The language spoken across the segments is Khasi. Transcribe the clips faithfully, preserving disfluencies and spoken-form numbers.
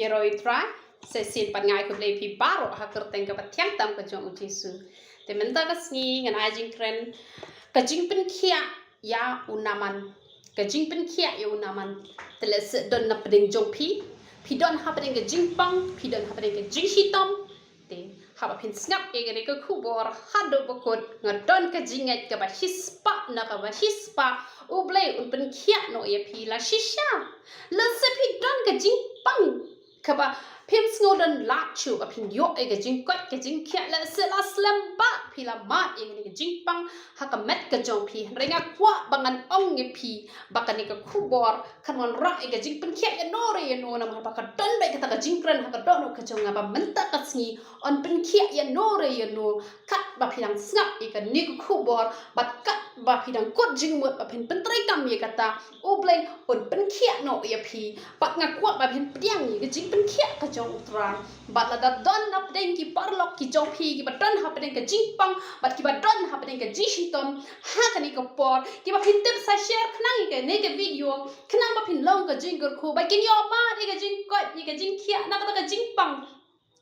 Ïaroh ïa u Trai, sa shisien pat nga ai khublei ïa phi baroh ha ka kyrteng kaba thiang tam ka jong u Jisu. Te mynta ka sngi ngan ai jingkren ka jingpynkhiah ïa u Naman. Ka jingpynkhiah ïa u Naman. Te lehse don na pdeng jong phi, phi don ha pdeng ka jingpang, phi don ha pdeng ka jingshitom. Te haba phin sngap ïa kane ka khubor haduh ba kut, nga don ka jingngeit kaba shispah na kaba shispah, U Blei un pynkhiah noh ïa phi la shisha. Lehse phi don ka jingpang kaba phim sngew don lad shuh ba phin ïoh ïa ka jingkoit ka jingkhiah, lehse la slem bha phi la mad ïa kane ka jingpang ha ka met ka jong phi. Hynrei nga kwah ba ngan ong ïa phi ba kane ka khubor kan wanrah ïa ka jingpynkhiah ïano re ïano, namar ba ka don beit kata ka jingkren ha ka dohnud ka jong nga ba mynta ka sngi yn pynkhiah ïano re ïano katba phi dang sngap ïa kane ka khubor, bad katba phi dang kut jingmut ba phin pyntreikam ïa kata, U Blei un pynkhiah noh ïa phi. Bad nga kwah ba phin pdiang ïa ka jingpynkhiah ka jong U Trai. Bad lada don na pdeng ki paralok ki jong phi kiba don ha pdeng ka jingpang bad kiba don ha pdeng ka jingshitom ha kane ka por, kiba phin tip sa share khnang ïa kane ka video, khnang ba phin long ka jingkyrkhu ba kin ïoh mad ïa ka jingkoit ïa ka jingkhiah na kata ka jingpang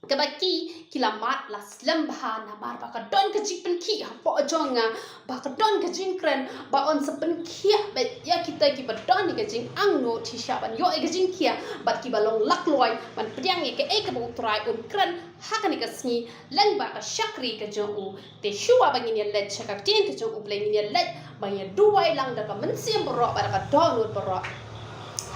kaba ki, ki la mad la slem bha, namar ba ka don ka jingpynkhiah hapoh jong nga, ba ka don ka jingkren ba yn sa pynkhiah beit ïa kita kiba don ïa ka jingangnud shisha ban ïoh ïa ka jingkhiah, bad kiba long lakloi ban pdiang ïa kaei kaba U Trai un kren ha kane ka sngi lyngba ka shakri ka jong u. Te shuwa ba ngin ïa leit sha ka ktien ka jong U Blei, ngin ïa leit ba ngin ïa duwai lang da ka mynsiem baroh bad da ka dohnud baroh.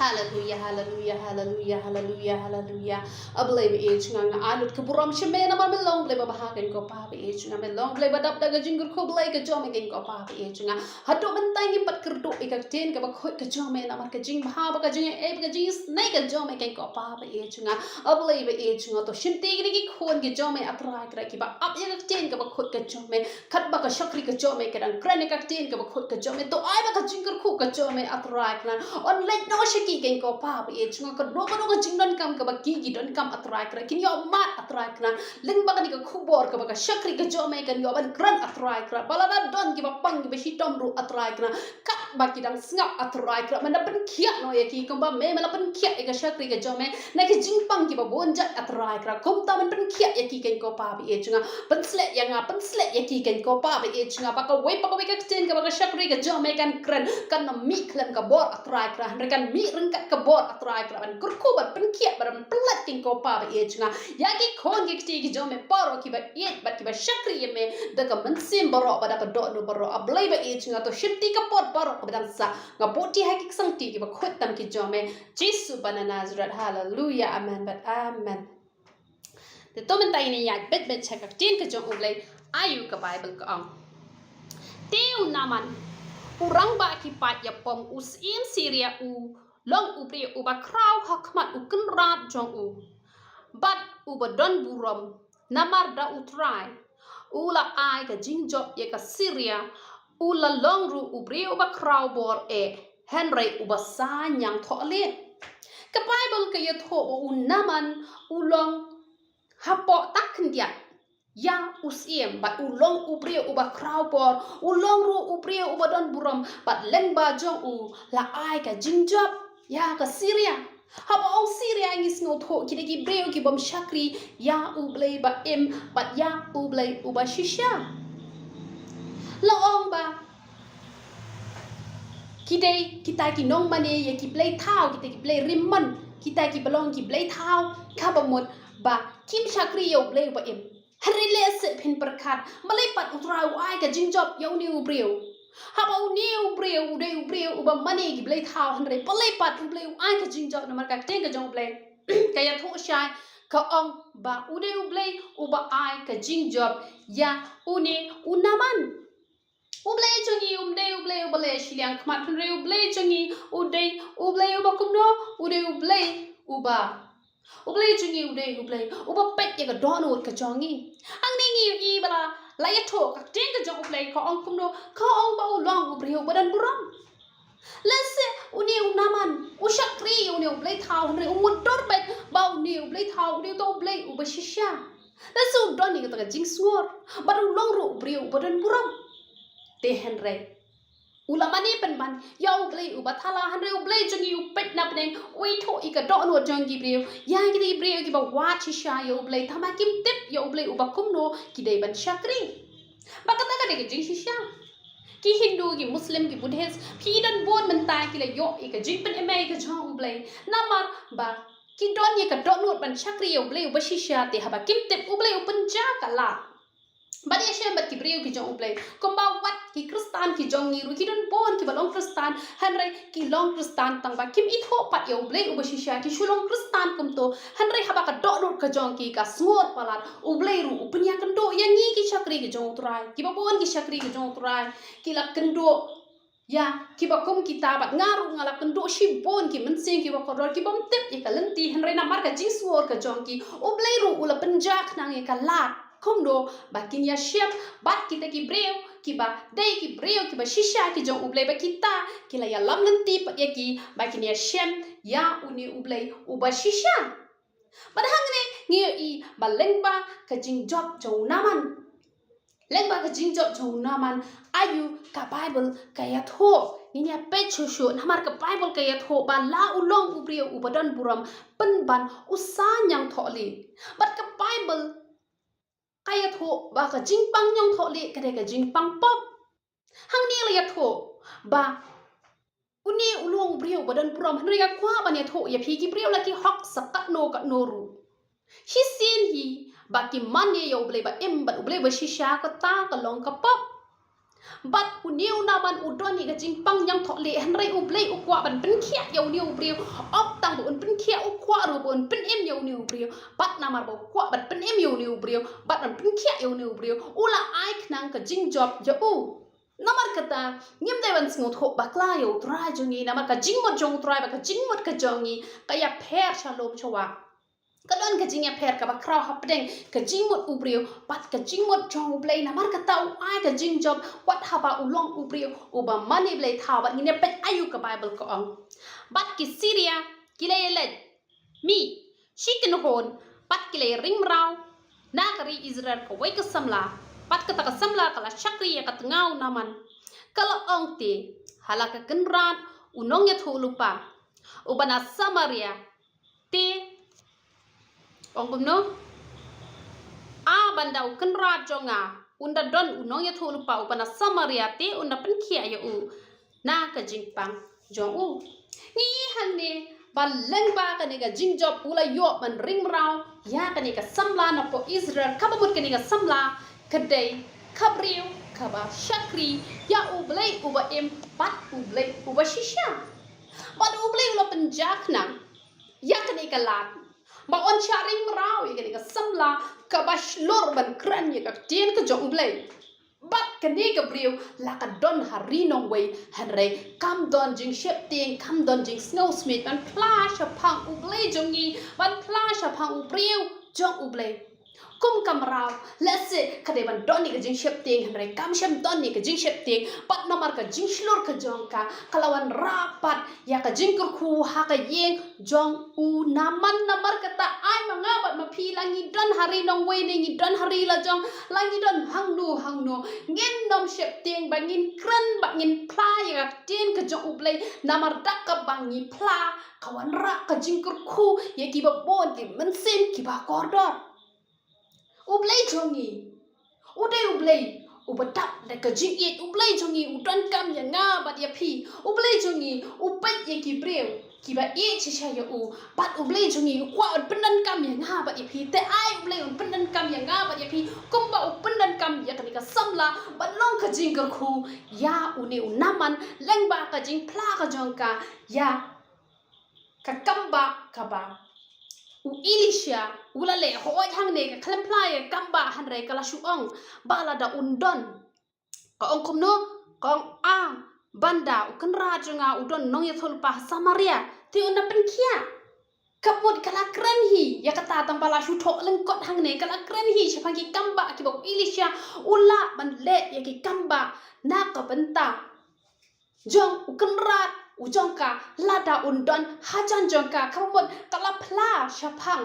Haleluya, haleluya, haleluya, haleluya, haleluya. A Blei ba ïeit jong nga, nga ai lut ka burom sha me namar me long Blei babha, keiñ ko Pa ba ïeit jong nga, me long Blei ba dap da ka jingkyrkhu Blei ka jong me, keiñ ko Pa ba ïeit jong nga. Haduh mynta ngim pat kyrduh ïa ka ktien kaba khuid ka jong me namar ka jingbha bad ka jingïaid bad ka jingisynei ka jong me, keiñ ko Pa ba ïeit jong nga. A Blei ba ïeit jong nga, to shimti kine ki khun ki jong me, A Trai Kynrad, kiba ap ïa ka ktien kaba khuid ka jong me. Katba ka shakri ka jong me ka dang kren ïa ka ktien kaba khuid ka jong me, to ai ba ka jingkyrkhu ka jong me, A Trai Kynrad, yn leit noh sha ki, keiñ ko Pa ba ïeit jong nga. Kano kano ka jingdonkam kaba ki, ki donkam, A Trai Kynrad, kin ïoh mad, A Trai Kynrad, lyngba kane ka khubor kaba ka shakri ka jong me kan ïoh ban kren, A Trai Kynrad. Ba lada don kiba pang kiba shitom ruh, A Trai Kynrad, katba ki dang sngap, A Trai Kynrad, men da pynkhiah noh ïa ki kumba me, men la pynkhiah ïa ka shakri ka jong me na ki jingpang kiba bun jait, A Trai Kynrad. Kumta men pynkhiah ïa ki, keiñ ko Pa ba ïeit jong nga. Pynshlei ïa nga, pynshlei ïa ki, keiñ ko Pa ba ïeit jong nga, ba kawei pa kawei ka ktien kaba ka shakri ka jong me kan kren, kan ym mih khlem ka bor, A Trai Kynrad, hynrei kan mih ryngkat ka bor, A Trai Kynrad, ban kyrkhu, ban pynkhiah, ban pynlait, keiñ ko Pa ba ïeit jong nga, ïa ki khun ki kti ki jong me baroh kiba ïeit bad kiba shakri ïa me da ka mynsiem baroh bad da ka dohnud baroh. A Blei ba ïeit jong nga, to shimti ka por baroh kaba dang sah. Nga buh kti ha ki ksangkti kiba khuid tam ki jong me, Jisu ba na Nasaret. Haleluya, amen bad amen. Te to mynta ngin ïaid beit beit sha ka ktien ka jong U Blei. Ayu ka Baibl ka ong: Te u Naman, u rangbah ki paid ïapom, u syiem Syria, u long u briew uba khraw ha khmat u kynrad jong u, bad uba don burom, namar da U Trai u la ai ka jingjop ïa ka Syria. U la long ruh u briew uba khraw bor eh, hynrei uba saiñiang thohlieh. Ka Baibl ka ïathuh ba u Naman u long hapoh tak khyndiat ïa u syiem, bad u long u briew uba khraw bor, u long ruh u briew uba don burom, bad lyngba jong u la ai ka jingjop ïa ka Syria. Haba ong Syria ngi sngewthuh ki dei ki briew ki bym shakri ïa U Blei ba im bad ïa U Blei uba shisha. La ong ba ki dei kita ki nongmane ïa ki blei thaw, kita ki blei rim mon, kita kiba long ki blei thaw, kaba mut ba kim shakri ïa U Blei uba im. Hynrei lehse phin pyrkhat, balei pat U Trai u ai ka jingjop ïa une u briew? Haba une u briew u dei u briew uba mane ki blei thaw, hynrei balei pat U Blei u ai ka jingjop? Namar ka ktien ka jong U Blei ka ïathuh shai, ka ong ba u dei U Blei uba ai ka jingjop ïa une u Naman. U Blei jong ngi um dei U Blei uba leh shiliang khmat, hynrei U Blei jong ngi u dei U Blei uba kumno? U dei U Blei uba, U Blei jong ngi u dei U Blei uba peit ïa ka dohnud ka jong ngi. Hangne ngi ïohi ba la, la ïathuh ka ktien ka jong U Blei, ka ong kumno? Ka ong ba u long u briew uba don burom. Lehse une u Naman u shakri ïa une u blei thaw, hynrei u mutdur beit ba une u blei thaw u dei uta u Blei uba shisha. Lehse u don ïa kata ka jingsngur bad u long ruh u briew uba don burom. Te hynrei U la mane pynban ïa U Blei uba thala, hynrei U Blei jong ngi u peit na bneng, u ithuh ïa ka dohnud jong ki briew, ïa kine ki briew kiba wad shisha ïa U Blei, tangba kim tip ïa U Blei uba kumno ki dei ban shakri. Ba kata ka dei ka jingshisha. Ki Hindu, ki Muslim, ki Buddhist, phi don bun mynta ki la ïoh ïa ka jingpynim ïa ka jong U Blei. Namar ba ki don ïa ka dohnud ban shakri ïa U Blei uba shisha, te haba kim tip, U Blei u pynjah ka lad. Bad ïashem bad ki briew ki jong U Blei. Kumba wat ki Khristan ki jong ngi ruh, ki don bun kiba long Khristan, hynrei ki long Khristan tangba kim ithuh pat ïa U Blei uba shisha, ki shu long Khristan kumto, hynrei haba ka dohnud ka jong ki ka sngur palat, U Blei ruh u pynïakynduh ïa ngi ki shakri ki jong U Trai, kiba bun ki shakri ki jong U Trai ki la kynduh ïa kiba kum kita, bad nga ruh nga la kynduh shibun ki mynsiem kiba kordor, kibym tip ïa ka lynti, hynrei namar ka jingsngur ka jong ki, U Blei ruh u la pynjah khnang ïa ka lad. Kumno ba kin ïashem bad kita ki briew kiba dei ki briew kiba shisha ki jong U Blei, ba kita ki la ïalam lynti pat ïa ki ba kin ïashem ïa une U Blei uba shisha. Bad hangne ngi ïohi ba lyngba ka jingjop jong u Naaman. Lyngba ka jingjop jong u Naaman, aïu ka Baibl ka ïathuh? Ngin ïa peit shuh shuh, namar ka Baibl ka ïathuh ba la u long u briew uba don burom pynban u sa ñiangthohlieh. Bad ka Baibl ka ïathuh ba ka jingpang ñiangthohlieh ka dei ka jingpang pop. Hangne la ïathuh ba une u long u briew uba don burom, hynrei nga kwah ban ïathuh ïa phi, ki briew la ki hok sa katno katno ruh. Shisien hi ba ki mane ïa U Blei ba im bad U Blei ba shisha, kata ka long ka pop. Bad une u Naaman u don ïa ka jingpang ñiangthohlieh, hynrei U Blei u kwah ban pynkhiah ïa une u briew. Ym tang ba un pynkhiah, u kwah ruh ba un pynim ïa une u briew. Bad namar ba u kwah ban pynim ïa une u briew bad ban pynkhiah ïa une u briew, u la ai khnang ka jingjop ïa u. Namar kata, ngim dei ban sngewthuh bakla ïa U Trai jong ngi, namar ka jingmut jong U Trai bad ka jingmut ka jong ngi ka ïapher sha lum sha wah. Ka don ka jingïapher kaba khraw hapdeng ka jingmut u briew bad ka jingmut jong U Blei. Namar kata u ai ka jingjop wat haba u long u briew uba mane blei thaw. Bad ngin ïa peit aïu ka Baibl ka ong. Bad ki Siria ki la ïaleit mih shi kynhun bad ki la ïaring mraw na ka ri Israel kawei ka samla. Bad kata ka samla ka la shakri ïa ka tnga u Naaman. Ka la ong te ha la ka kynrad u nongïathuhlypa uba na Samaria te, ong kumno? A ban da u kynrad jong nga un da don u nongïathuhlypa uba na Samaria te un da pynkhiah ïa u na ka jingpang jong u. Ngi ïohi hangne ba lyngba kane ka jingjop u la ïoh ban ring mraw ïa kane ka samla na pdeng Israel, kaba mut kane ka samla ka dei ka briew kaba shakri ïa U Blei uba im bad U Blei uba shisha. Bad U Blei u la pynjah khnang ïa kane ka lad ba un shah ring mraw ïa kane ka samla kaba shlur ban kren ïa ka ktien ka jong U Blei. Bad kane ka briew la ka don ha ri nongwei, hynrei kam don jingsheptieng, kam don jingsngewsmit ban phla shaphang U Blei jong ngi, ban phla shaphang u briew jong U Blei. Kum ka mraw, lehse ka dei ban don ïa ka jingsheptieng, hynrei kam shym don ïa ka jingsheptieng. Bad namar ka jingshlur ka jong ka, ka la wanrah pat ïa ka jingkyrkhu ha ka ïing jong u Naaman. Namar kata ai ma nga bad ma phi, la ngi don ha ri nongwei ne ngi don ha ri lajong, la ngi don hangno hangno, ngin nym sheptieng ba ngin kren bad ngin phla ïa ka ktien ka jong U Blei. Namar da kaba ngi phla, ka wanrah ka jingkyrkhu ïa kiba bun ki mynsiem kiba kordor. U Blei jong ngi u dei U Blei uba dap da ka jingïeit. U Blei jong ngi u donkam ïa nga bad ïa phi. U Blei jong ngi u peit ïa ki briew kiba ïeit shisha ïa u. Bad U Blei jong ngi u kwah un pyndonkam ïa nga bad ïa phi. Te ai U Blei un pyndonkam ïa nga bad ïa phi kumba u pyndonkam ïa kane ka samla ban long ka jingkyrkhu ïa une u Naaman lyngba ka jingphla ka jong ka ïa ka kambah kaba u Elisha u la leh. Hooid, hangne ka khlem phla ïa ka kambah, hynrei ka la shu ong ba lada un don, ka ong kumno? Ka ong, a ban da u kynrad jong nga u don nongïathuhlypa ha Samaria te un da pynkhiah. Ka mut ka la kren hi ïa kata, tang ba la shu thoh lyngkot hangne, ka la kren hi shaphang ki kambah kiba u Elisha u lah ban leh ïa ki kambah na ka bynta jong u kynrad u jong ka lada un don hajan jong ka. Ka mut ka la phla shaphang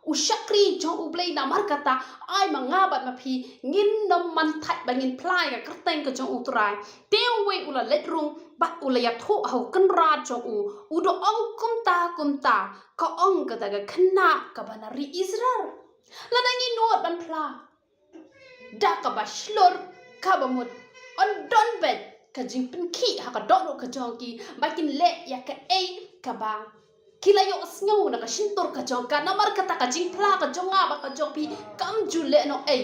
u shakri jong U Blei, namar kata ai ma nga bad ma phi ngin nym man thait ba ngin phla ïa ka kyrteng ka jong U Trai. Te uwei u la leit rung bad u la ïathuh ha u kynrad jong u, u da ong kumta kumta, ka ong kata ka khynnah kaba na ri Israel. Lada ngi nud ban phla da kaba shlur kaba mut, yn don beit ka jingpynkhih ha ka dohnud ka jong ki ba kin leh ïa kaei kaba ki la ïohsngew na ka shyntur ka jong ka, namar kata ka jingphla ka jong nga bad ka jong phi kam ju leh noh ei.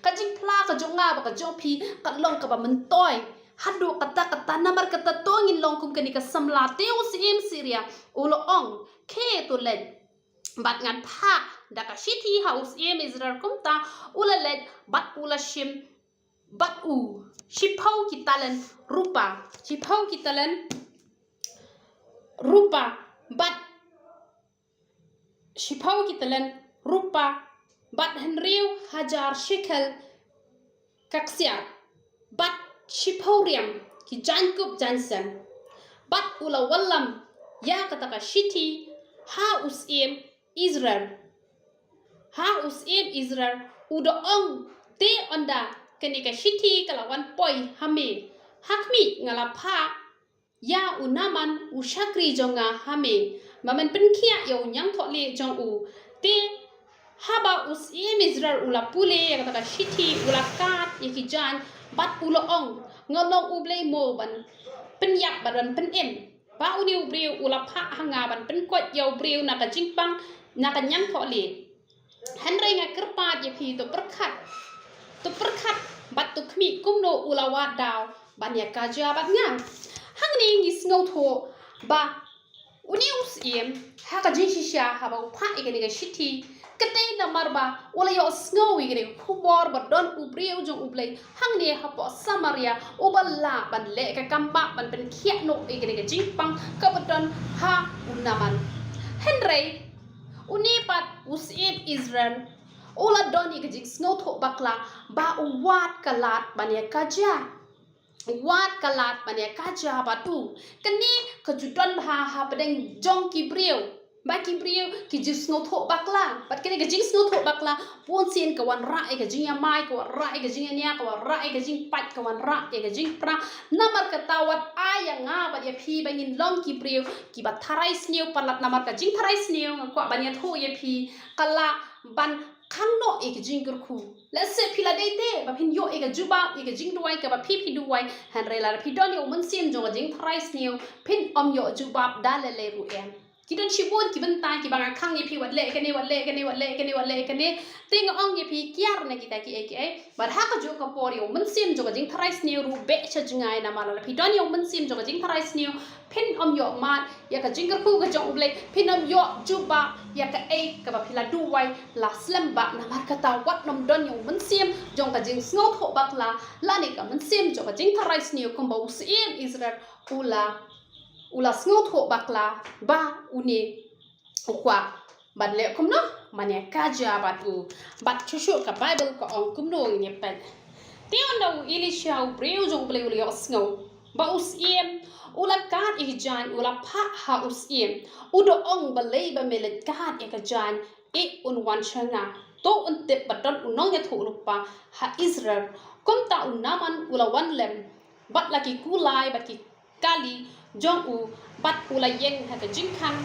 Ka jingphla ka jong nga bad ka jong phi ka long kaba myntoi. Haduh katta katta, namar kata to ngin long kum kane ka samla. Te u syiem Syria u la ong, khie to leit bad ngan phah da ka shithi ha u syiem Israel. Kumta u la leit bad u la shim bad u shiphew ki talent rupa, shiphew ki talent rupa, bad shiphew ki talent rupa, bad hynriew hajar shekel ka ksiar, bad shiphew riam ki jaiñkup jaiñsem. Bad u la wallam ïa kata ka shithi ha u syiem Israel. Ha u syiem Israel, u da ong, te ynda kane ka shithi ka la wan poi ha me, ha khmih, nga la phah ïa u Naaman u shakri jong nga ha me, ba men pynkhiah ïa u ñiangthohlieh jong u. Te haba u syiem Israel u la pule ïa kata ka shithi, u la kad ïa ki jaiñ bad u la ong, nga long U Blei mo ban pynïap bad ban pynim? Ba une u briew u la phah ha nga ban pynkoit ïa u briew na ka jingpang, na ka ñiangthohlieh. Hynrei nga kyrpad ïa phi, to pyrkhat, to pyrkhat bad to khmih kumno u la wad daw ban ïa kaja bad nga. Hangne ngi sngewthuh ba une u syiem, ha ka jingshisha haba u phah ïa kane ka shithi, ka dei namar ba u la ïohsngew ïa kane ka khubor ba don u briew jong U Blei hangne hapoh Samaria uba lah ban leh ka kam bah ban pynkhiah noh ïa kane ka jingpang kaba don ha u Naaman. Hynrei une pat u syiem Israel u la don ïa ka jingsngewthuh bakla ba u wad ka lad ban ïa kaja. Wad ka lad ban ïa kaja bad u. Kane ka ju don bha hapdeng jong ki briew. Ba ki briew ki ju sngewthuh bakla. Bad kane ka jingsngewthuh bakla, bun sien ka wanrah ïa ka jingïamai, ka wanrah ïa ka jingïania, ka wanrah ïa ka jingpait, ka wanrah ïa ka jingpra. Namar kata wat ai ïa nga bad ïa phi ba ngin long ki briew kiba tharai sniew palat, namar ka jingtharai sniew, nga kwah ban ïathuh ïa phi, ka lah ban khang noh ïa ka jingkyrkhu. Lehse phi la dei te ba phin ïoh ïa ka jubab ïa ka jingduwai kaba phi phi duwai, hynrei lada phi don ïa u mynsiem jong ka jingtharai sniew, phin ym ïoh jubab da lei lei ruh em. Ki don shibun ki bynta kiba nga khang ïa phi, wat leh kane, wat leh kane, wat leh kane, wat leh kane. Te nga ong ïa phi, kiar na kita kiei kiei. Bad ha kajuh ka por ïa u mynsiem jong ka jingtharai sniew ruh beh sha jngai, namar lada phi don ïa u mynsiem jong ka jingtharai sniew, phin ym ïoh mad ïa ka jingkyrkhu ka jong U Blei, phin ym ïoh jubab ïa kaei kaba phi la duwai la slem bha. Namar kata wat nym don ïa u mynsiem jong ka jingsngewthuh bakla lane ka mynsiem jong ka jingtharai sniew kumba u syiem Israel u la, u la sngewthuh bakla ba une u kwah ban leh kumno, ban ïa kaja bad u. Bad shuh shuh ka Baibl ka ong kumno, ngin ïa peit. Te ynda u Elisha u briew jong U Blei u la ïohsngew ba u syiem u la kad ïa ki jaiñ, u la phah ha u syiem, u da ong, balei ba me leit kad ïa ka jaiñ? Eh, un wan sha nga, to un tip ba don u nongïathuhlypa ha Israel. Kumta u Naaman u la wan lem bad la ki kulai bad ki kali jong u, bad u la ïeng ha ka jingkhang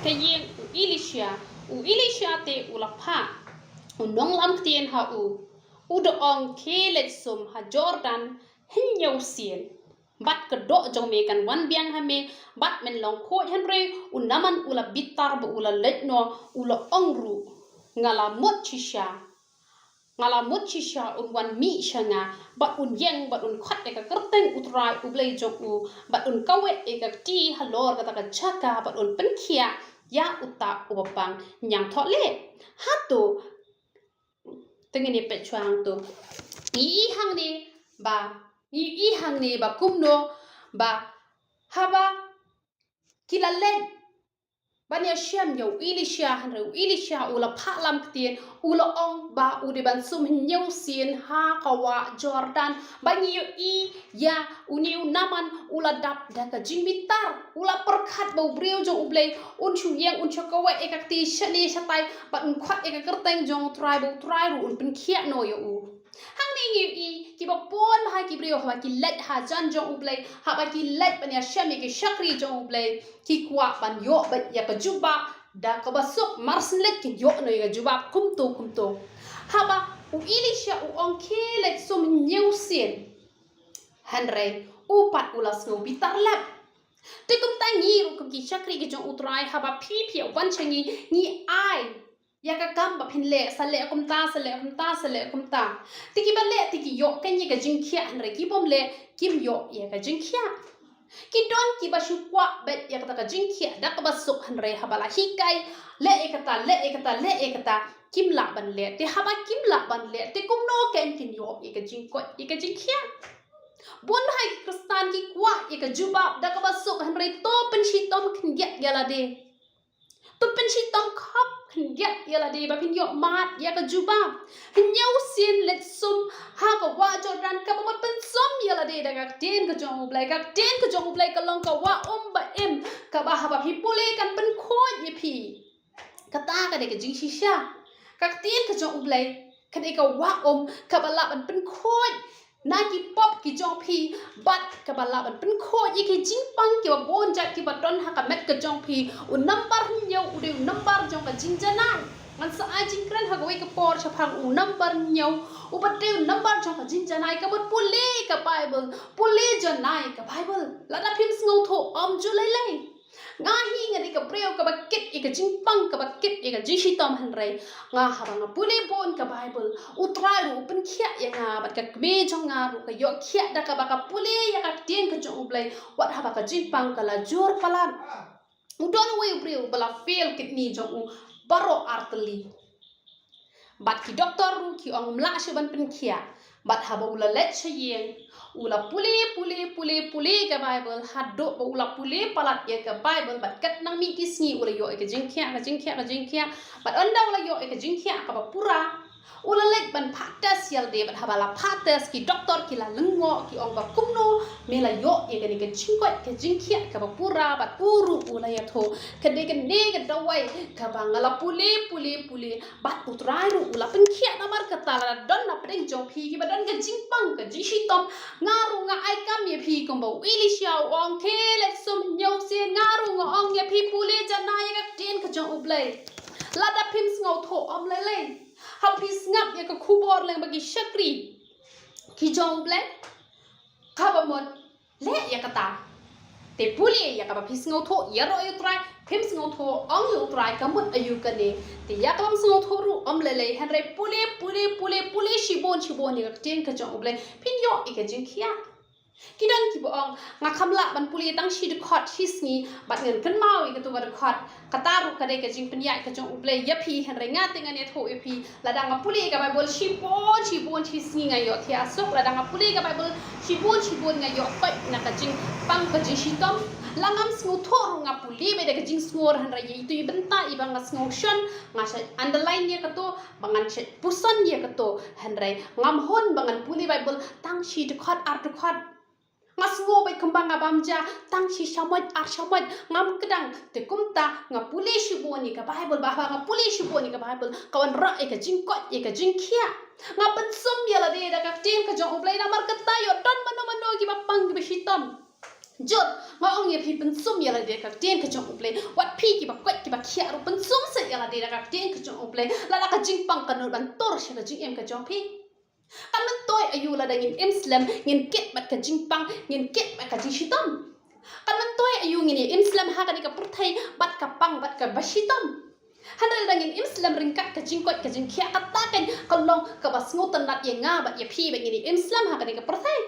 ka ïing u Elisha. U Elisha te u la phah u nonglam ktien ha u, u da ong, khie leit sum ha Jordan hynñiew sien, bad ka doh jong me kan wan biang ha me, bad men long khuid. Hynrei u Naaman u la bitar bad u la leit noh, u la ong ruh, nga la mut shisha, nga la mut shisha un wan mih sha nga, bad un ïeng bad un khot ïa ka kyrteng U Trai U Blei jong u, bad un kaweh ïa ka kti halor kata ka jaka, bad un pynkhiah ïa uta uba pang ñiangthohlieh. Hato, te ngin ïa peit shuwa hangto. Ngi i hangne ba, ngi i hangne ba kumno ba haba ki la leit ban ïashem ïa u Elisha, hynrei u Elisha u la phah lam ktien, u la ong ba u dei ban sum hynñiew sien ha ka wah Jordan. Ba ngi ïohi ïa une u Naaman u la dap da ka jingbitar, u la pyrkhat ba u briew jong U Blei un shu ïeng, un shu kaweh ïa ka kti shane shatai, bad un khot ïa ka kyrteng jong U Trai, ba U Trai ruh un pynkhiah noh ïa u. Hangne ngi ïohi kiba bun bha ki briew haba ki leit hajan jong U Blei, haba ki leit ban ïashem ïa ki shakri jong U Blei, ki kwah ban ïoh beit ïa ka jubab da kaba suk, mar shen leit kin ïoh noh ïa ka jubab kumto kumto. Haba u Elisha u ong khie leit sum hynñiew sien, hynrei u pat u la sngew bitar lep. Te kumta ngi ruh kum ki shakri ki jong U Trai, haba phi phi ïa u wan sha ngi, ngi ai ïa ka kam ba phin leh, sa leh kumta, sa leh kumta, sa leh kumta. Te kiba leh te ki ïoh kein ïa ka jingkhiah, hynrei ki bym leh kim ïoh ïa ka jingkhiah. Ki don kiba shu kwah beit ïa kata ka jingkhiah da kaba suk, hynrei haba la hikai, leh ïa kata, leh ïa kata, leh ïa kata, kim lah ban leh. Te haba kim lah ban leh te kumno kein kin ïoh ïa ka jingkoit ïa ka jingkhiah? Bun bha ki Khristan ki kwah ïa ka jubab da kaba suk, hynrei to pynshitom khyndiat ïa lade. To pynshitom khop khyndiat ïa lade ba phin ïoh mad ïa ka jubab. Hynñiew sien leit sum ha ka wah Jordan, kaba mut pynsum ïa lade da ka ktien ka jong U Blei. Ka ktien ka jong U Blei ka long ka wah um ba im, kaba haba phi pule kan pynkhuid ïa phi. Kata ka dei ka jingshisha. Ka ktien ka jong U Blei ka dei ka wah um kaba lah ban pynkhuid na ki pop ki jong phi, bad kaba lah ban pynkhuid ïa ki jingpang kiba bun jait kiba don ha ka met ka jong phi. U nambar hynñiew u dei u nambar jong ka jingjanai. Ngan sa ai jingkren ha kawei ka por shaphang u nambar hynñiew, uba dei u nambar jong ka jingjanai. Kaba pule ka Baibl, pule janai ka Baibl. Lada phim sngewthuh, ym ju lei lei. Nga hi nga dei ka briew kaba kit ïa ka jingpang, kaba kit ïa ka jingshitom, hynrei nga, haba nga pule bun ka Baibl, U Trai ruh u pynkhiah ïa nga, bad ka kmie jong nga ruh ka ïoh khiah da kaba ka pule ïa ka ktien ka jong U Blei, wat haba ka jingpang ka la jur palat. U don uwei u briew ba la fail kidney jong u baroh artylli. Bad ki doktor ruh ki ong ym lah shuh ban pynkhiah. Bad haba u la leit sha ïing, u la pule, pule, pule, pule ka Baibl, haduh ba u la pule palat ïa ka Baibl, bad katba nang mih ki sngi u la ïoh ïa ka jingkhiah, ka jingkhiah, ka jingkhiah. Bad ynda u la ïoh ïa ka jingkhiah kaba pura, u la leit ban phah test ïa lade, bad haba la phah test, ki doktor ki la lyngngoh, ki ong ba kumno me la ïoh ïa kane ka jingkoit ka jingkhiah kaba pura, bad u ruh u la ïathuh, ka dei kane ka dawai kaba nga la pule, pule, pule, bad U Trai ruh u la pynkhiah. Namar kata lada don na pdeng jong phi kiba don ka jingpang ka jingshitom, nga ruh nga ai kam ïa phi kumba u Elisha u ong khie leit sum hynñiew sien. Nga ruh nga ong ïa phi, pule janai ïa ka ktien ka jong U Blei. Lada phim sngewthuh, ym lei lei. Haba phi sngap ïa ka khubor lyngba ki shakri ki jong U Blei, kaba mut leh ïa kata. Te pule ïa kaba phi sngewthuh, ïaroh ïa U Trai. Phim sngewthuh, ong ïa U Trai ka mut aïu kane. Te ïa kaba phim sngewthuh ruh, ym lei lei, hynrei pule, pule, pule, pule shibun shibun ïa ka ktien ka jong U Blei, phin ïoh ïa ka jingkhiah. Ki don kiba ong, nga kham lah ban pule tang shi dkhot shi sngi, bad ngan kynmaw ïa kato ka dkhot. Kata ruh ka dei ka jingpynïaid ka jong U Blei ïa phi, hynrei nga te ngan ïathuh ïa phi, lada nga pule ka Baibl shibun shibun shi sngi nga ïoh thiah suk, lada nga pule ka Baibl shibun shibun nga ïoh koit na ka jingpang ka jingshitom. La ngam sngewthuh ruh nga pule beit da ka jingsngur, hynrei ïa ito i bynta iba nga sngew shon, nga sa underline ïa kato, ba ngan sa puson ïa kato, hynrei ngam hun ba ngan pule Baibl tang shi dkhot ar dkhot. Nga sngew beit kumba nga bam ja tang shi shamoit ar shamoit, ngam kdang. Te kumta nga pule shibun ïa ka Baibl, ba haba nga pule shibun ïa ka Baibl, ka wanrah ïa ka jingkoit ïa ka jingkhiah. Nga pynsum ïa lade da ka ktien ka jong U Blei, namar kata ïoh don mano mano kiba pang kiba shitom. Jur, nga ong ïa phi, pynsum ïa lade da ka ktien ka jong U Blei. Wat phi kiba koit kiba khiah ruh, pynsum sa ïa lade da ka ktien ka jong U Blei. Lada ka jingpang kan nud ban tur sha ka jingim ka jong phi. Kan myntoi aïu lada ngin im slem, ngin kit bad ka jingpang, ngin kit bad ka jingshitom? Kan myntoi aïu ngin ïa im slem ha kane ka pyrthei bad ka pang bad kaba shitom? Hynrei lada ngin im slem ryngkat ka jingkoit ka jingkhiah, kata kan ka long kaba sngewtynnat ïa nga bad ïa phi, ba ngin ïa im slem ha kane ka pyrthei.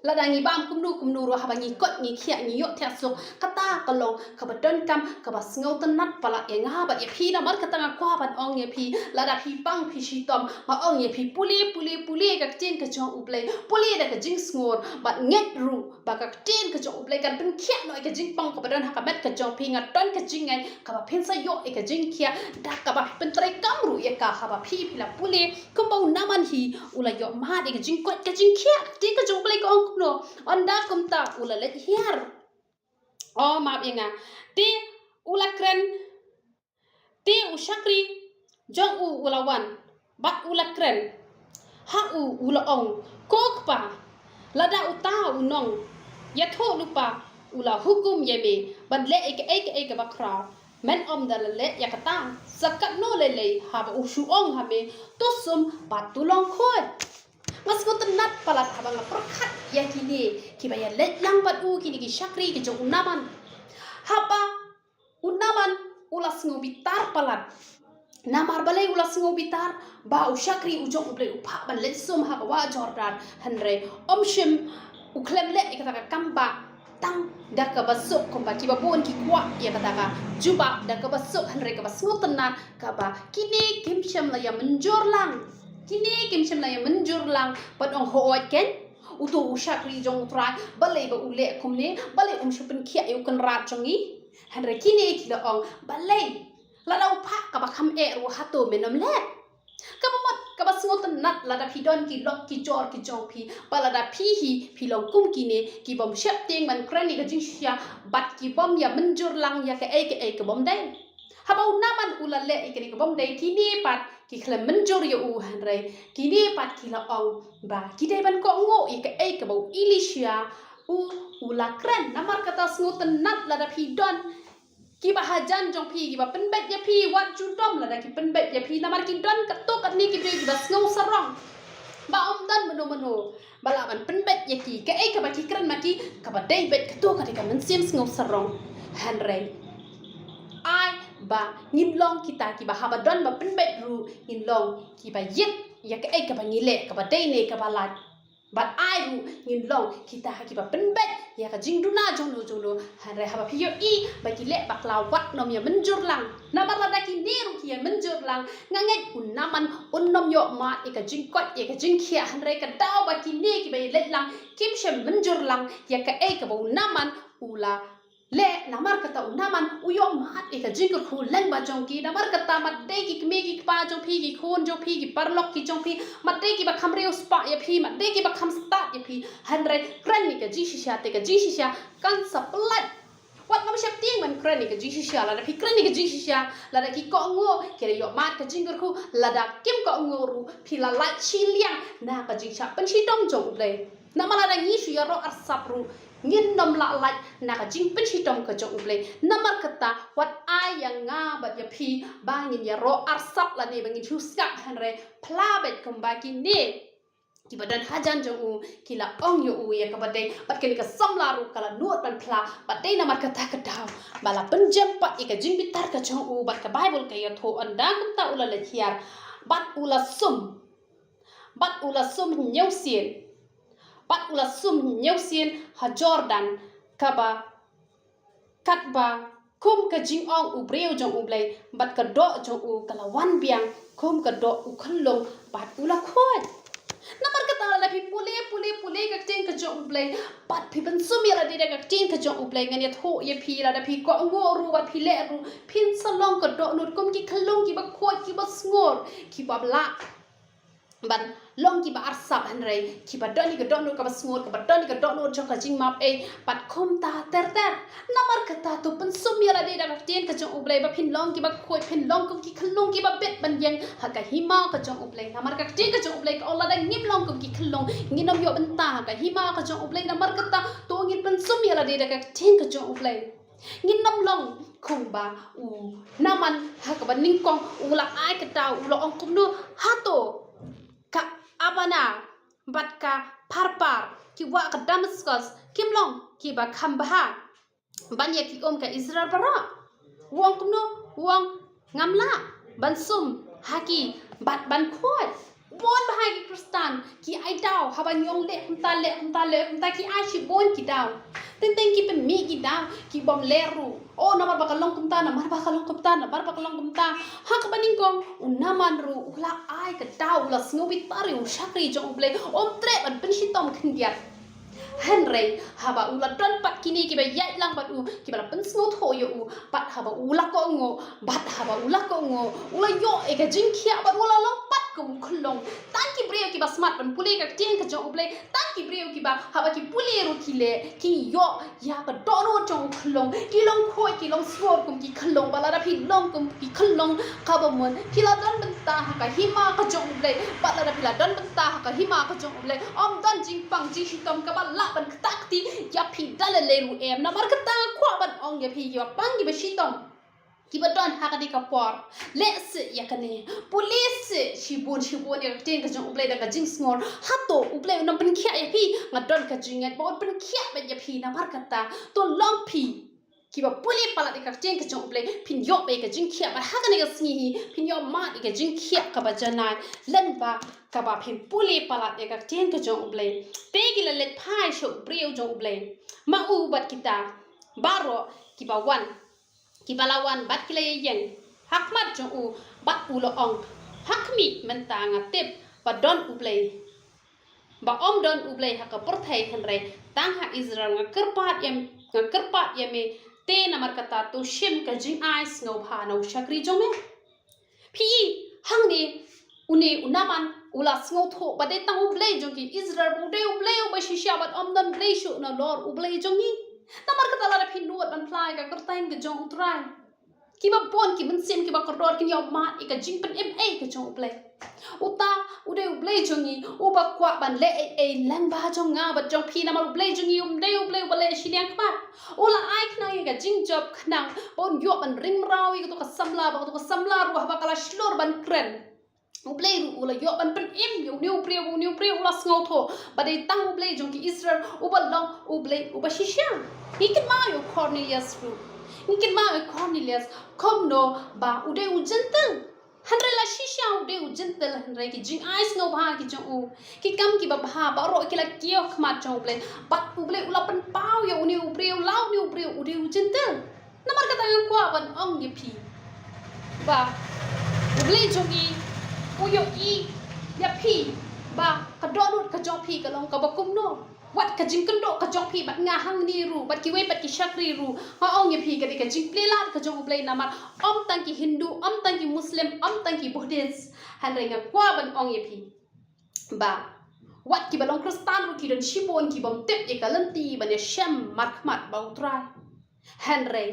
Lada ngi bam kumno kumno ruh, haba ngi koit ngi khiah ngi ïoh thiah suk, kata ka long kaba donkam kaba sngewtynnat palat ïa nga bad ïa phi. Namar kata nga kwah ban ong ïa phi, lada phi pang phi shitom, nga ong ïa phi, pule pule pule ka ktien ka jong U Blei, pule da ka jingsngur bad ngeit ruh ba ka ktien ka jong U Blei kan pynkhiah noh ïa ka jingpang kaba don ha ka met ka jong phi. Nga don ka jingngeit kaba phin sa ïoh ïa ka jingkhiah da kaba phin treikam ruh ïa ka. Haba phi phi la pule kumba u Naman hi, u la ïoh mad ïa ka jingkoit ka jingkhiah. Te ka jong U Blei ka ong kumno? Ynda kumta u la leit hiar. O map ïa nga. Te u la kren. Te u shakri jong u u la wan bad u la kren ha u, u la ong, ko kpa, lada uta u nongïathuhlypa u la hukum ïa me ban leh ïa kaei kaei kaba khraw, men ym da la leh ïa kata. Sa katno lei lei haba u shu ong ha me, to sum bad to long khuid. Nga sngewtynnat palat haba nga pyrkhat ïa kine kiba ïaleit lang bad u, kine ki shakri ki jong u Naman. Haba u Naman u la sngew bitar palat. Namar balei u la sngew bitar? Ba u shakri u jong U Blei u phah ban leit sum ha ka wah Jordan, hynrei ym shym u khlem leh ïa kata ka kam ba tang da kaba suk kumba kiba bun ki kwah ïa kata ka jubab da kaba suk, hynrei kaba sngewtynnat kaba kine kim shym la ïa mynjur lang. Kine kim shym la ïa mynjur lang. Pat ong, hooid keiñ, uto u shakri jong U Trai, balei ba u leh kumne? Balei um shu pynkhiah ïa u kynrad jong ngi? Hynrei kine ki la ong, balei lada u phah kaba kham eh ruh, hato men ym leh? Kaba mut kaba sngewtynnat, lada phi don ki lok ki jor ki jong phi, ba lada phi hi phi long kum kine ki bym sheptieng ban kren ïa ka jingshisha bad ki bym ïa mynjur lang ïa kaei kaei ka bym dei. Haba u Naman u la leh ïa kane ka bym dei, kine pat ki khlem mynjur ïa u, hynrei kine pat ki la ong ba ki dei ban kohnguh ïa kaei kaba u Elisha u, u la kren. Namar kata sngewtynnat, lada phi don kiba hajan jong phi kiba pynbeit ïa phi, wat ju dom lada ki pynbeit ïa phi, namar ki don katto katne ki briew kiba sngew sarong ba ym don mano mano ba lah ban pynbeit ïa ki. Kaei kaba ki kren ma ki kaba dei beit, kato ka dei ka mynsiem sngew sarong. Hynrei ai ba ngin long kita kiba haba don ba pynbeit ruh ngin long kiba ïit ïa kaei kaba ngi leh kaba dei ne kaba lait. Bad ai ruh ngin long kita kiba pynbeit ïa ka jingduna jong no jong no. Hynrei haba phi ïohi ba ki leh bakla, wat nym ïa mynjur lang. Namar lada kine ruh ki ïa mynjur lang, nga ngeit u Naman un nym ïoh mad ïa ka jingkoit ïa ka jingkhiah. Hynrei ka daw ba kine kiba ïaleit lang kim shym mynjur lang ïa kaei kaba u Naman u la leh. Namar kata u Naman u ïoh mad ïa ka jingkyrkhu lyngba jong ki. Namar kata mat dei ki kmie ki kpa jong phi, ki khun jong phi, ki paralok ki jong phi, mat dei kiba kham riewspah ïa phi, mat dei kiba kham stad ïa phi, hynrei kren ïa ka jingshisha, te ka jingshisha kan sa pyllait. Wat ngam sheptieng ban kren ïa ka jingshisha. Lada phi kren ïa ka jingshisha, lada ki kohnguh, ki la ïoh mad ka jingkyrkhu, lada kim kohnguh ruh, phi la lait shiliang na ka jingshah pynshitom jong U Blei. Namar lada ngi shu ïaroh arsap ruh, ngin nym lah lait na ka jingpynshitom ka jong U Blei. Namar kata wat ai ïa nga bad ïa phi ba ngin ïaroh arsap lane ba ngin shu sngap, hynrei phla beit kumba kine kiba don hajan jong u ki la ong ïa u ïa kaba dei. Bad kane ka samla ruh ka la nud ban phla, bad dei namar kata ka daw ba la pynjem pat ïa ka jingbitar ka jong u. Bad ka Baibl ka ïathuh, ynda kumta u la leit hiar bad u la sum, bad u la sum hynñiew sien, bad u la sum hynñiew sien ha Jordan, kaba katba kum ka jingong u briew jong U Blei, bad ka doh jong u ka la wan biang kum ka doh u khyllung, bad u la khuid. Namar kata lada phi pule pule pule ka ktien ka jong U Blei, bad phi pynsum ïa lade da ka ktien ka jong U Blei, ngan ïathuh ïa phi, lada phi kohnguh ruh bad phi leh ruh, phin sa long ka dohnud kum ki khyllung kiba khuid, kiba sngur, kiba lah ban long kiba arsap, hynrei kiba don ïa ka dohnud kaba sngur, kaba don ïa ka dohnud jong ka jingmap ei, bad kumta ter ter. Namar kata to pynsum ïa lade da ka ktien ka jong U Blei ba phin long kiba khuid, phin long kum ki khyllung kiba bit ban ïeng ha ka hima ka jong U Blei. Namar ka ktien ka jong U Blei ka ong lada ngim long kum ki khyllung, ngin nym ïoh bynta ha ka hima ka jong U Blei. Namar kata to ngin pynsum ïa lade da ka ktien ka jong U Blei. Ngin nym long kumba u Naman ha kaba nyngkong u la ai kata, u la ong kumno, hato ka Abana bad ka Pharpar, ki wah ka Damaskus, kim long kiba kham bha ban ïa ki um ka Israel baroh? U ong kumno? U ong, ngam lah ban sum ha ki bad ban khuid. Bun bha ki Khristan ki ai daw, haba ngi ong leh kumta, leh kumta, leh kumta, ki ai shibun ki daw. Teng teng ki pynmih ki daw, ki bym leh ruh. O, namar ba ka long kumta, namar ba ka long kumta, namar ba ka long kumta. Ha kaba nyngkong, u Naaman ruh u la ai ka daw, u la sngewbitar ïa u shakri jong U Blei, um treh ban pynshitom khyndiat. Hynrei haba u la don pat kine kiba ïaid lang bad u, kiba la pynsngewthuh ïa u, bad haba u la kohnguh, bad haba u la kohnguh, u la ïoh ïa ka jingkhiah bad u la long pat kum u khyllung. Tang ki briew kiba smat ban pule ka ktien ka jong U Blei, tang ki briew kiba haba ki pule ruh ki leh, ki ïoh ïa ka dohnud jong u khyllung, ki long khuid, ki long sngur kum ki khyllung, bad lada phi long kum ki khyllung kaba mut, phi la don bynta ha ka hima ka jong U Blei, bad lada phi la don bynta ha ka hima ka jong U Blei, ym don jingpang jingshitom kaba lah ban ktah kti ïa phi da lei lei ruh em. Namar kata nga kwah ban ong ïa phi kiba pang kiba shitom, kiba don ha kane ka por, leh seh ïa kane, pule seh shibun shibun ïa ka ktien ka jong U Blei da ka jingsngur. Hato U Blei un ym pynkhiah ïa phi? Nga don ka jingngeit ba un pynkhiah beit ïa phi. Namar kata to long phi kiba pule palat ïa ka ktien ka jong U Blei, phin ïoh beit ïa ka jingkhiah, bad ha kane ka sngi hi phin ïoh mad ïa ka jingkhiah kaba janai, lyngba kaba phin pule palat ïa ka ktien ka jong U Blei. Te ki la leit phai sha u briew jong U Blei, ma u bad kita baroh kiba wan, kiba la wan bad ki la ïeng ha khmat jong u, bad u la ong, ha khmih mynta nga tip ba don U Blei, ba ym don U Blei ha ka pyrthei, hynrei tang ha Israel. Nga kyrpad ïa, nga kyrpad ïa me te, namar kata to shim ka jingai sngewbha na u shakri jong me. Phi i, hangne une u Naaman u la sngewthuh ba dei tang U Blei jong ki Israel, ba u dei U Blei uba shisha, bad ym don Blei shuh nalor U Blei jong ngi. Namar kata lada phi nud ban phla ïa ka kyrteng ka jong U Trai, kiba bun ki mynsiem kiba kordor kin ïoh mad ïa ka jingpynim ei ka jong U Blei. Uta u dei U Blei jong ngi, uba kwah ban leh ei ei lyngba jong nga bad jong phi. Namar U Blei jong ngi um dei U Blei uba leh shiliang khmat. U la ai khnang ïa ka jingjop khnang ba un ïoh ban ring mraw ïa kato ka samla, ba kato ka samla ruh haba ka la shlur ban kren, U Blei ruh u la ïoh ban pynim ïa une u briew, une u briew u la sngewthuh ba dei tang U Blei jong ki Israel uba long U Blei uba shisha. Ngi kynmaw ïa u Cornelius ruh. Ngi kynmaw ïa u Cornelius kumno ba u dei u Jentil. Hynrei la shisha u dei u Jentil, hynrei ki jingai sngewbha ki jong u, ki kam kiba bha baroh ki la kiew ha khmat jong U Blei. Bad U Blei u la pynpaw ïa une u briew, la une u briew u dei u Jentil. Namar kata nga kwah ban ong ïa phi ba U Blei jong ngi u ïohi ïa phi, ba ka dohnud ka jong phi ka long kaba kumno. Wat ka jingkynduh ka jong phi bad nga hangne ruh, bad kiwei pat ki shakri ruh, nga ong ïa phi ka dei ka jingplie lad ka jong U Blei. Namar ym tang ki Hindu, ym tang ki Muslim, ym tang ki Buddhist, hynrei nga kwah ban ong ïa phi ba wat kiba long Khristan ruh ki don shibun ki bym tip ïa ka lynti ban ïashem markhmat bad U Trai. Hynrei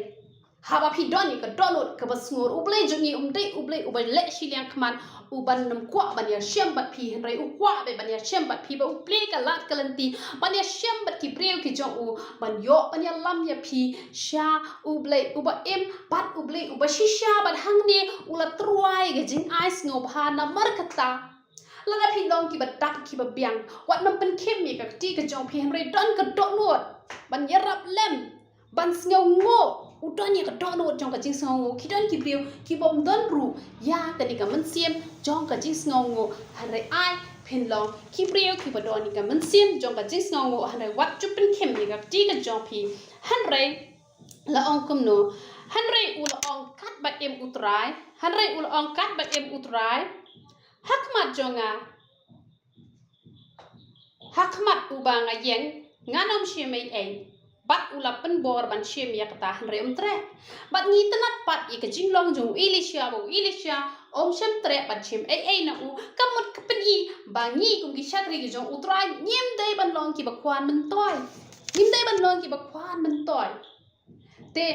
haba phi don ïa ka dohnud kaba sngur, U Blei jong ngi um dei U Blei uba leh shiliang khmat, uban ym kwah ban ïashem bad phi, hynrei u kwah beit ban ïashem bad phi, ba u plie ka lad ka lynti ban ïashem bad ki briew ki jong u, ban ïoh ban ïalam ïa phi sha U Blei uba im bad U Blei uba shisha. Bad hangne u la tyrwa ïa ka jingai sngewbha. Namar kata lada phi long kiba dak kiba biang, wat nym pynkhim ïa ka kti ka jong phi, hynrei don ka dohnud ban ïarap lem, ban sngewnguh. U don ïa ka dohnud jong ka jingsngewnguh. Ki don ki briew ki bym don ruh ïa kane ka mynsiem jong ka jingsngewnguh, hynrei ai phin long ki briew kiba don ïa ka mynsiem jong ka jingsngewnguh, hynrei wat ju pynkhim ïa ka kti ka jong phi. Hynrei la ong kumno? Hynrei u la ong, katba im U Trai, hynrei u la ong, katba im U Trai ha khmat jong nga, ha khmat uba nga ïeng, ngan ym shim ei ei. Bad u la pynbor ban shim ïa kata, hynrei um treh. Bad ngi tnat pat ïa ka jinglong jong u Elisha, ba u Elisha um shym treh ban shim ei ei na u. Ka mut ka pyni ba ngi kum ki shakri ki jong U Trai ngim dei ban long kiba khwan myntoi. Ngim dei ban long kiba khwan myntoi. Te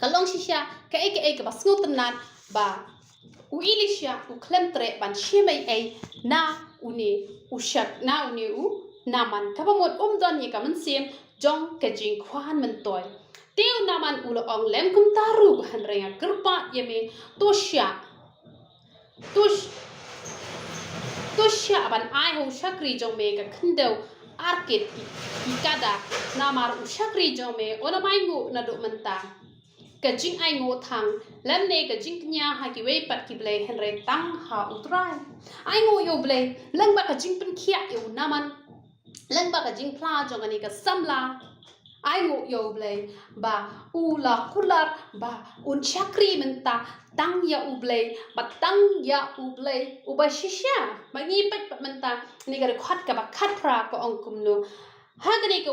ka long shisha kaei kaei kaba sngewtynnat ba u Elisha u khlem treh ban shim ei ei na une u shak, na une u Naaman, kaba mut um don ïa ka mynsiem jong ka jingkhwan myntoi. Te u Naaman u la ong, lem kumta ruh, hynrei nga kyrpad ïa me, to shah, to sh-, to shah ban ai ha u shakri jong me ka khyndew arkit ki, ki kada, namar u shakri jong me un ym ainguh naduh mynta. ka jingainguh thang lymne ka jingkñia ha kiwei pat ki blei, hynrei tang ha U Trai. Ainguh ïa U Blei lyngba ka jingpynkhiah ïa u Naman, lyngba ka jingphla jong kane ka samla. Ainguh ïa U Blei ba u la kular ba un shakri mynta tang ïa U Blei, ba tang ïa U Blei uba shisha. Ba ngi peit pat mynta, kane ka dkhot kaba khatphra ka ong kumno. Ha kane ka,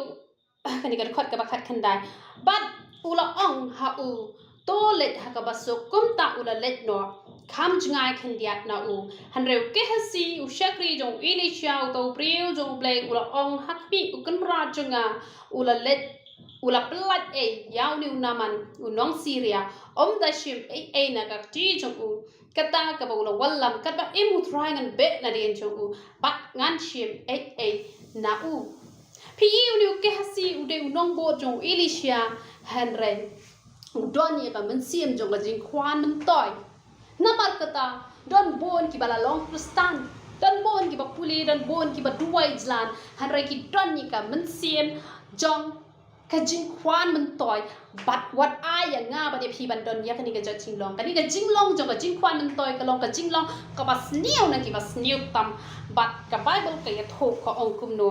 kane ka dkhot kaba khatkhyndai. Bad u la ong ha u, to leit ha kaba suk. Kumta u la leit noh, kham jngai khyndiat na u. Hynrei u Gehazi, u shakri jong u Elisha, uta u briew jong U Blei, u la ong ha khmih, u kynrad jong nga u la leit, u la pyllait ei ïa une u Naman u nong Syria. Ym da shim ei ei na ka kti jong u, kata kaba u la wallam, katba im U Trai ngan beh nadien jong u, bad ngan shim ei ei na u. Phi i, une u Gehazi u dei u nongbud jong u Elisha, hynrei u don ïa ka mynsiem jong ka jingkwah myntoi. Namar kata, don bun kiba la long Khristan, don bun kiba pule, don bun kiba duwai jlan, hynrei ki don ïa ka mynsiem jong ka jingkwah myntoi. Bad wat ai ïa nga bad ïa phi ban don ïa kane ka jait jinglong. Kane ka jinglong jong ka jingkwah myntoi ka long ka jinglong kaba sniew na kiba sniew tam. Bad ka Baibl ka ïathuh, ka ong kumno.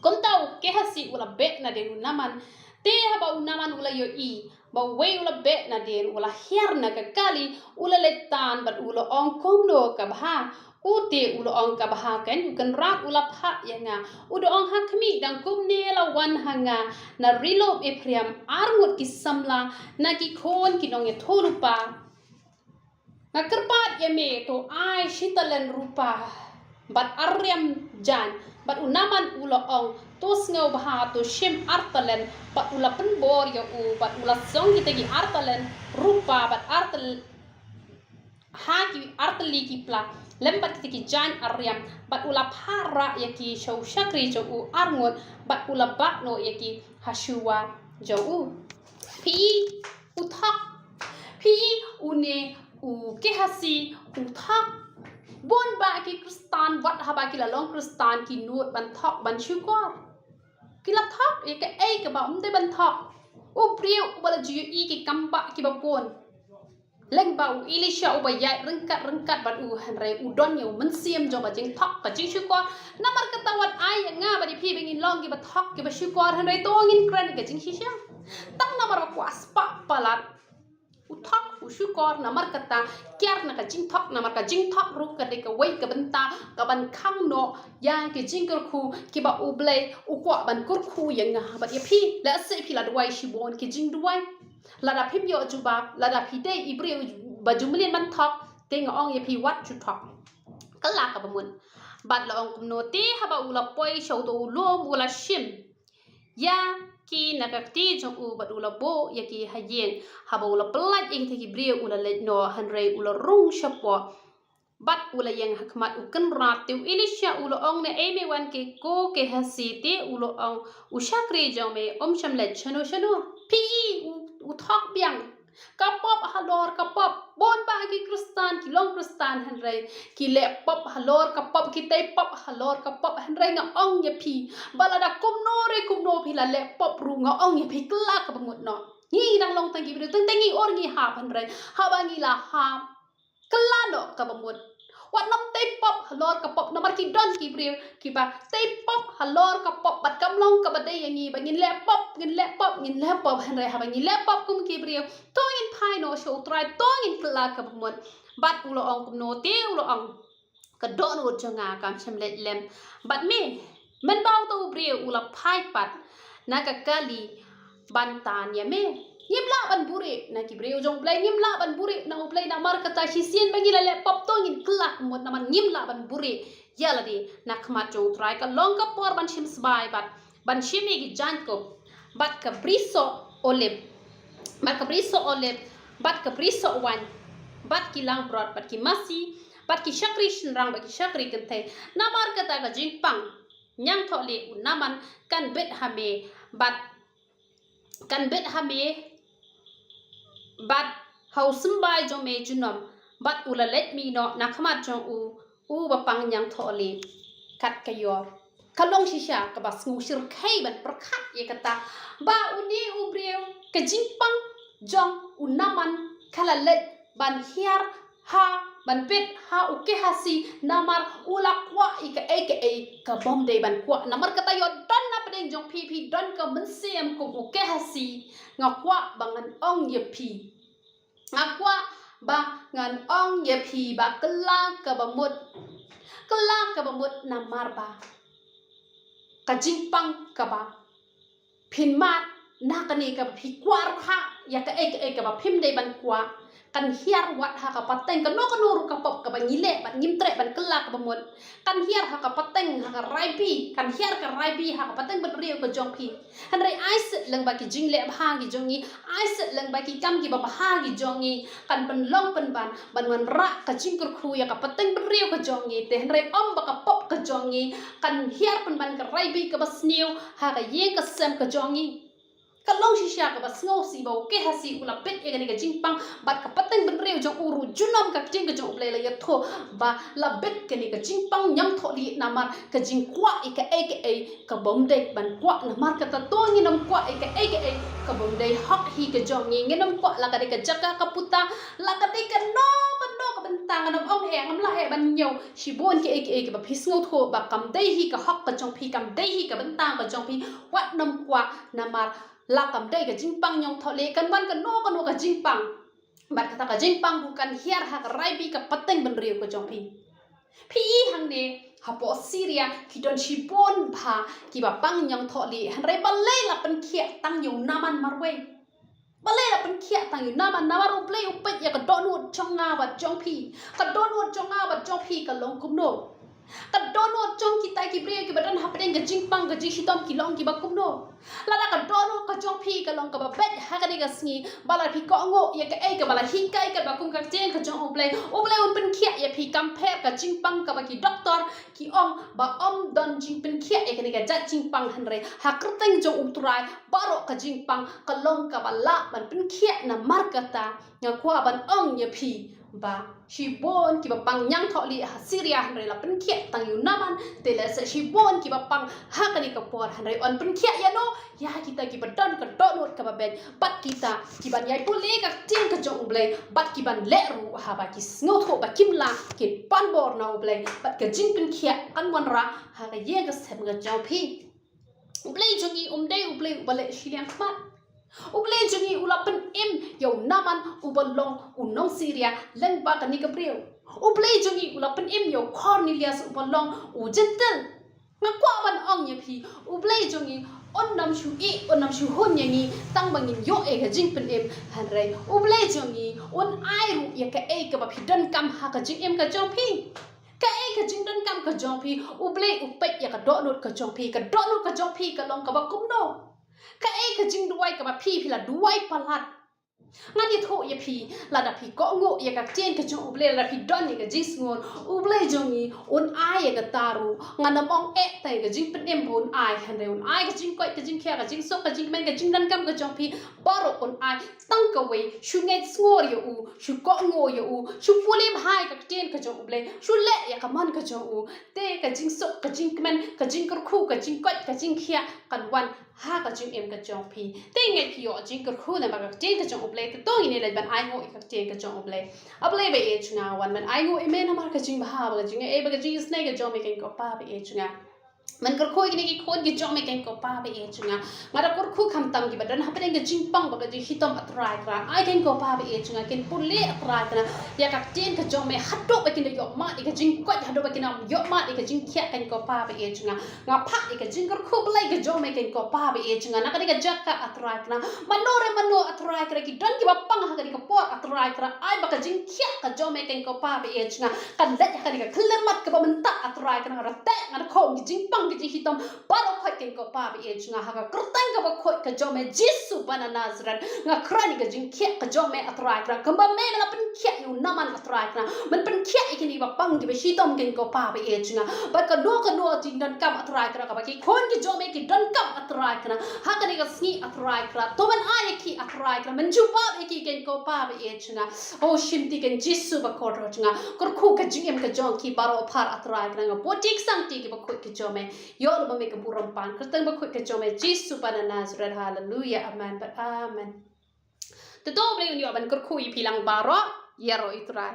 Kumta u Gehazi u la beh nadien u Naman. Te haba u Naman u la ïohi ba uwei u la beh nadien, u la hiar na ka kali, u la leit tan bad u la ong, kumno ka bha? U te u la ong, ka bha kein, u kynrad u la phah ïa nga. U da ong, ha khmih, dang kumne la wan ha nga na ri lum Ephraim ar ngut ki samla na ki khun ki nongïathuhlypa. Nga kyrpad ïa me, to ai shi talen rupa bad ar riam jaiñ. Bad u Naman u la ong, to sngewbha, to shim ar talen. Bad u la pynbor ïa u, bad u la song kita ki ar talen rupa bad ar tel ha ki ar tylli ki pla lem bad kita ki jaiñ ar riam, bad u la phah rah ïa ki sha u shakri jong u ar ngut, bad u la bah noh ïa ki ha shuwa jong u. Phi i, u thok. Phi i, une u Gehazi u thok. Bun bah ki Khristan, wat haba ki la long Khristan, ki nud ban thok ban shukor. Ki la thok ïa kaei kaba ym dei ban thok. U briew uba la ju ïohi ki kam bah kiba bun. Lyngba u Elisha uba ïaid ryngkat ryngkat bad u, hynrei u don ïa u mynsiem jong ka jingthok, ka jingshukor. Namar kata wat ai ïa nga bad ïa phi ba ngin long kiba thok kiba shukor, hynrei to ngin kren ka jingshisha. Tang namar ba kwah spah palat, u thok u shukor, namar kata kiar na ka jingthok, namar ka jingthok ruh ka dei kawei ka bynta kaban khang noh ïa ki jingkyrkhu kiba U Blei u kwah ban kyrkhu ïa nga bad ïa phi. Lehse phi la duwai shibun ki jingduwai. Lada phim ïoh jubab, lada phi dei i briew ba ju mlien ban thok, te nga ong ïa phi, wat ju thok. Kylla kaba mut. Bad la ong kumno, te haba u la poi sha uto u lum, u la shim ïa ki na ka kti jong u bad u la buh ïa ki ha ïing. Haba u la pyllait ïa kita ki briew, u la leit noh, hynrei u la rung shapoh. Bad u la ïeng ha khmat u kynrad. Te u Elisha u la ong, naei me wan, ko Gehazi? Te u la ong u shakri jong me, ym shym leit shano shano. Phi i, u, u thok biang. Ka pop halor ka pop. Bun bah ki Khristan, ki long Khristan, hynrei ki leh pop halor ka pop, ki tei pop halor ka pop. Hynrei nga ong ïa phi ba lada kumno re kumno phi la leh pop ruh, nga ong ïa phi, kylla kaba mut noh. Ngi dang long tang ki briew, teng teng ngi ur ngi hap, hynrei haba ngi la hap, kylla noh kaba mut. Wat nym tei pop halor ka pop, namar ki don ki briew kiba tei pop halor ka pop bad kam long kaba dei ïa ngi, ba ngin leh pop, ngin leh pop, ngin leh pop, hynrei haba ngi leh pop kum ki briew, to ngin phai noh sha U Trai, to ngin kylla kaba mut. Bad u la ong kumno, te u la ong, ka dohnud jong nga kam shym leit lem bad me. Mynba uto u briew u la phai pat na ka kali ban tan ïa me, ngim lah ban buhrieh na ki briew jong U Blei, ngim lah ban buhrieh na U Blei, namar kata shisien ba ngi la leh pop, to ngin kylla kaba mut, namar ngim lah ban buhrieh ïa lade na khmat jong U Trai. Ka long ka por ban shim sbai bad ban shim ïa ki jaiñkup bad ka brisoh olib, bad ka brisoh olib, bad ka brisoh waiñ, bad ki langbrot, bad ki masi, bad ki shakri shynrang, bad ki shakri kynthei. Namar kata ka jingpang ñiangthohlieh u Naman kan bit ha me, bad kan bit ha me bad ha u symbai jong me junom. Bad u la leit mih noh na khmat jong u, uba pang ñiangthohlieh kat ka ïor. Ka long shisha kaba sngewshyrkhei ban pyrkhat ïa kata, ba une u briew, ka jingpang jong u Naaman ka la leit ban hiar ha, ban peit ha u Gehasi, namar u la kwah ïa kaei kaei ka bym dei ban kwah. Namar kata ïoh don na pdeng jong phi, phi don ka mynsiem kum u Gehasi. Nga kwah ba ngan ong ïa phi, nga kwah ba ngan ong ïa phi ba kylla kaba mut, kylla kaba mut, namar ba ka jingpang kaba phin mad na kane kaba phi kwah ruh, ïa kaei kaei kaba phim dei ban kwah, kan hiar wat ha ka pateng. Kano kano ruh ka pop kaba ngi leh bad ngim treh ban kylla kaba mut, kan hiar ha ka pateng, ha ka raibi, kan hiar ka raibi ha ka pateng bynriew ka jong phi. Hynrei ai set lem ba ki jingleh bha ki jong ngi, ai set lem ba ki kam kiba bha ki jong ngi, kan pynlong pynban ban wanrah ka jingkyrkhu ïa ka pateng bynriew ka jong ngi. Te hynrei ym ba ka pop ka jong ngi kan hiar pynban ka raibi kaba sniew ha ka ïing ka sem ka jong ngi. Ka long shisha kaba sngewsih ba u Gehasi u la bit ïa kane ka jingpang, bad ka pateng bynriew jong u ruh junom ka ktien ka jong U Blei la ïathuh ba la bit kane ka jingpang ñiangthohlieh namar ka jingkwah ïa kaei kaei ka bym dei ban kwah. Namar kata to ngin ym kwah ïa kaei kaei ka bym dei hok hi ka jong ngi. Ngin ym kwah la ka dei ka jaka ka puta, la ka dei kano kano ka bynta. Ngan ym ong eh, ngam lah eh ban ñiew shibun kiei kiei kiba phi sngewthuh ba kam dei hi ka hok ka jong phi, kam dei hi ka bynta ka jong phi. Wat nym kwah, namar la kam dei ka jingpang ñiangthohlieh, kan wan kano kano ka jingpang. Bad kata ka jingpang ruh kan hiar ha ka raibi ka pateng bynriew ka jong phi. Phi i hangne hapoh Syria ki don shibun bha kiba pang ñiangthohlieh, hynrei balei la pynkhiah tang ïa u Naaman marwei? Balei la pynkhiah tang ïa u Naaman? Namar U Blei u peit ïa ka dohnud jong nga bad jong phi. Ka dohnud jong nga bad jong phi ka long kumno? Ka dohnud jong kita ki briew kiba don hapdeng ka jingpang ka jingshitom ki long kiba kumno? Lada ka dohnud ka jong phi ka long kaba beit ha kane ka sngi, ba la phi kohnguh ïa kaei kaba la hikai katba kum ka ktien ka jong U Blei, U Blei un pynkhiah ïa phi. Kam pher ka jingpang kaba ki doktor ki ong ba ym don jingpynkhiah ïa kane ka jait jingpang, hynrei ha kyrteng jong U Trai baroh ka jingpang ka long kaba lah ban pynkhiah. Namar kata nga kwah ban ong ïa phi ba shibun kiba pang ñiangthohlieh ha Syria, hynrei la pynkhiah tang ïa u Naaman. Te lehse shibun kiba pang ha kane ka por, hynrei yn pynkhiah ïano? Ïa kita kiba don ka dohnud kaba beit, bad kita kiban ïai pule ka ktien ka jong U Blei, bad kiban leh ruh haba ki sngewthuh ba kim lah, kin pan bor na U Blei, bad ka jingpynkhiah kan wanrah ha ka ïing ka sem ka jong phi. U Blei jong ngi um dei U Blei uba leh shiliang khmat. U Blei jong ngi u la pynim ïa u Naaman uba long u nong Syria lyngba kane ka briew. U Blei jong ngi u la pynim ïa u Kornelius uba long u Jentil. Nga kwah ban ong ïa phi, U Blei jong ngi un ym shu ïeh, un ym shu hun ïa ngi tang ba ngin ïoh ïa ka jingpynim, hynrei U Blei jong ngi un ai ruh ïa kaei kaba phi donkam ha ka jingim ka jong phi. Kaei ka jingdonkam ka jong phi, U Blei u peit ïa ka dohnud ka jong phi. Ka dohnud ka jong phi ka long kaba kumno? Kaei ka jingduwai kaba phi, phi la duwai palat? Ngan ïathuh ïa phi, lada phi kohnguh ïa ka ktien ka jong U Blei, lada phi don ïa ka jingsngur, U Blei jong ngi un ai ïa kata ruh. Ngan ym ong eh tang ïa ka jingpynim ba un ai, hynrei un ai ka jingkoit ka jingkhiah, ka jingsuk ka jingkmen, ka jingdonkam ka jong phi baroh un ai. Tang kawei, shu ngeit sngur ïa u, shu kohnguh ïa u, shu pule bha ïa ka ktien ka jong U Blei, shu leh ïa ka mon ka jong u. Te ka jingsuk ka jingkmen, ka jingkyrkhu, ka jingkoit ka jingkhiah kan wan ha ka jingim ka jong phi. Te ngeit phi ïoh jingkyrkhu namar ka ktien ka jong U Blei. Te to ngin ïa leit ban ainguh ïa ka ktien ka jong U Blei. A Blei ba ïeit jong nga, wan ban ainguh ïa me namar ka jingbha bad ka jingaiei bad ka jingisynei ka jong me, keiñ ko Pa ba ïeit jong nga. Men kyrkhu ïa kine ki khun ki jong me, keiñ ko Pa ba ïeit jong nga. Nga da kyrkhu khamtam kiba don hapdeng ka jingpang bad ka jingshitom, A Trai Kynrad. Ai keiñ ko Pa ba ïeit jong nga, kin pule, A Trai Kynrad, ïa ka ktien ka jong me haduh ba kin da ïoh mad ïa ka jingkoit, haduh ba kin da ïoh mad ïa ka jingkhiah, keiñ ko Pa ba ïeit jong nga. Nga phah ïa ka jingkyrkhu Blei ka jong me, keiñ ko Pa ba ïeit jong nga, na kane ka jaka, A Trai Kynrad. Mano re mano, A Trai Kynrad, ki don kiba pang ha kane ka por, A Trai Kynrad, ai ba ka jingkhiah ka jong me, keiñ ko Pa ba ïeit jong nga, kan leit ha kane ka khyllipmat kaba mynta, A Trai Kynrad. Nga da teh, nga da khum ki jingpang ki jingshitom baroh khoit, keiñ ko Pa ba ïeit jong nga. Ha ka kyrteng kaba khuid ka jong me, Jisu ba na Nasareth, nga kren ïa ka jingkhiah ka jong me, A Trai Kynrad. Kumba me, me la pynkhiah ïa u Naaman, A Trai Kynrad, men pynkhiah ïa kine kiba pang kiba shitom, keiñ ko Pa ba ïeit jong nga. Bad kano kano ka jingdonkam, A Trai Kynrad, kaba ki khun ki jong me ki donkam, A Trai Kynrad, ha kane ka sngi, A Trai Kynrad, to men ai ïa ki, A Trai Kynrad, men jubab ïa ki, keiñ ko Pa ba ïeit jong nga. O shimti keiñ Jisu ba kordor jong nga, kyrkhu ka jingim ka jong ki baroh phar, A Trai Kynrad. Nga bud ïa ki sangti kiba khuid ki jong me. Ïoh lem ma me ka burom pan kyrteng ba khuid ka jong me, Jisu ba na Nasareth. Haleluya, amen bad amen. Te to U Blei un ïoh ban kyrkhu ïa phi lang baroh, ïaroh ïa U Trai.